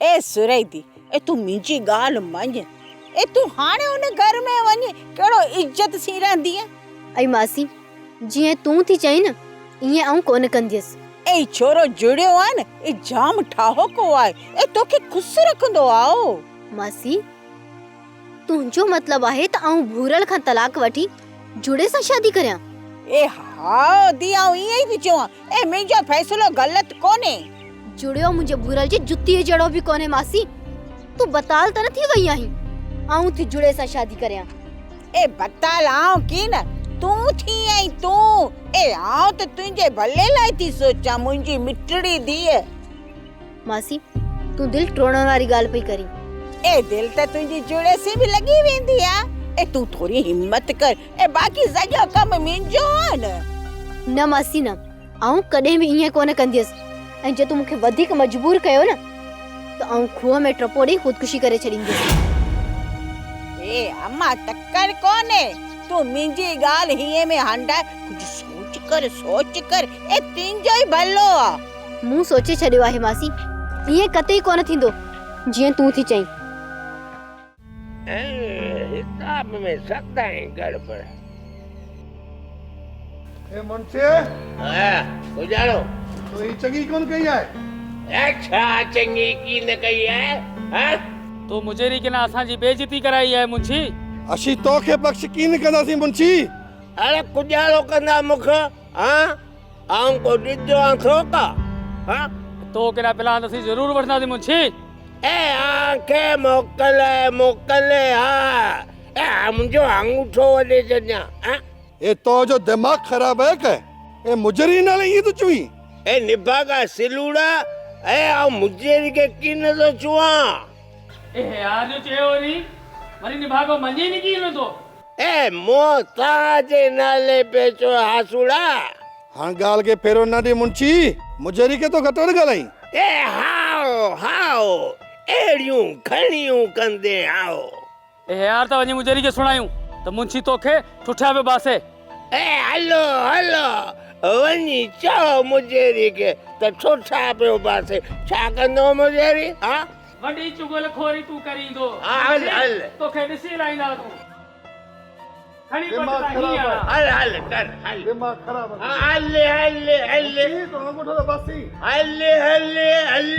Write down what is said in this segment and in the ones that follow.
اي سريدي، اي تون منهنجي ڳالهه مڃ. اي تون هاڻي ان گهر ۾ وڃ، ڪهڙو عزت سين رهندينء. اي ماسي، جيئن تون ٿي چئين نه، ائين آئون ڪونه ڪنديس. اي ڇورو جڙيو آهي نه، اي جام ٺاهوڪو آهي، اي توکي خوش رکندو آ. ماسي، تنهنجو مطلب آهي ته آئون ڀورل کان طلاق وٺي جڙي سان شادي ڪريان؟ اي ها ادي آئون ائين ئي ٿي چوان. اي منهنجو فيصلو غلط ڪونهي. جڙيو منهنجي ڀورل جي جتيء جهڙو به ڪونهي ماسي. تون بتال ته نه ٿي وئي آهين. آئون ٿي جڙي سان شادي ڪريان. اي بتال آئون ڪين تون ٿي آهين تون. اي آئون ته تنهنجي ڀلي لاء ٿي سوچان منهنجي مٺڙي ڌيء. ماسي تون دل ٽوڙڻ واري ڳالهه پئي ڪرين. اي دل ته تنهنجي جڙي سين به لڳي ويندي آ. اي تون ٿوري همت ڪر. اي باقي سڄو ڪم منهنجو آ نه. نه ماسي نه آئون ڪڏهن به ائين ڪونه ڪنديس ۽ جي تون مون کي وڌيڪ مجبور ڪيو نه ته آئون کوهه ۾ ٽپو ڏئي خودڪشي ڪري ڇڏينديس. اي اما تڪڙ ڪونهي تون منهنجي ڳالهه هينئين ۾ هنڊائي ڪجهه سوچ ڪر سوچ ڪر اي تنهنجو ئي ڀلو آ. مون سوچي ڇڏيو آهي ماسي، ائين قطعي ڪونه ٿيندو جيئن تون ٿي چئين. ۽ حساب ۾ سدائين گڙٻڙ. اي منشي! ها، پڄاڻو. تو هي چڱي ڪونه ڪئي آهي. اي ڇا چڱي ڪين ڪئي آهي، ها؟ تو مجيري ڪين اسان جي بي عزتي ڪرائي آهي منشي. اسين توکي بخش ڪين ڪنداسين منشي. اڙي ڪڄاڻو ڪندا مون کان، ها؟ آئون ڪو ڏجو آن ٿو ڪا؟ ها؟ تو ڪيڏا پلاند اسين ضرور وٺنداسين منشي. اي آن کي موڪل موڪل ها. اي آ منهنجو آڱوٺو وڍي ڇڏيان ها. اي تو جو دماغ خراب آهي ڪا؟ اي مجري نالي ائين ٿو چوين؟ اي نڀاڳا سلوڙا اي آئون مجري کي ڪين ٿو چوان. اي هيار جو چيو وري وري نڀاڳو مڃي ئي ڪين ٿو. اي مون توهان جي نالي پئي چيو هاسوڙا. هاڻ ڳالهه کي ڦيرو نه ڏي منشي، مجري کي ٿو گهٽ وڌ ڳالهائين. اي هائو هائو اهڙيون گهڻيون ڪندين هائو. اي هيار ته وڃي مجري کي سڻايون ته منشي توکي ٺٺيا پيو باسي. اي هلو هلو وڃي چئو مجري کي ته ٺٺا پيو باسي ڇا ڪندو مجري ها. وڏي چغل خوري تون ڪريندو. ها هل هل. توکي ڏسي لائينداسون. کڻي پٽ دماغ تان خراب هينئر. آهي. هل هل ڪر هل. دماغ خراب آهي. هل هل هل. منشي تو آڱوٺو ته باسين. هل هل هل.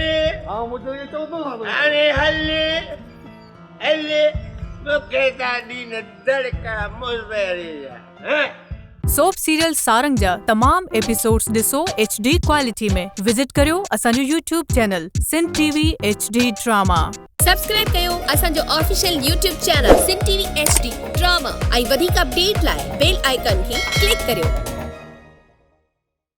آئون مجري کي چوندوسانس. هاڻي هل هل مونکي ٿا ڏين دڙڪا مزري جا هه. سوپ سيريل سارنگ جا تمام ايپيسوڊز ڏسو ايڇ ڊي ڪوالٽي ۾ وزٽ ڪريو اسان جو YouTube channel Sindh T V H D drama. Subscribe ڪيو اسان جو official YouTube channel Sindh T V H D drama ۽ وڌيڪ اپڊيٽ لاء بيل آئيڪان کي ڪلڪ ڪريو.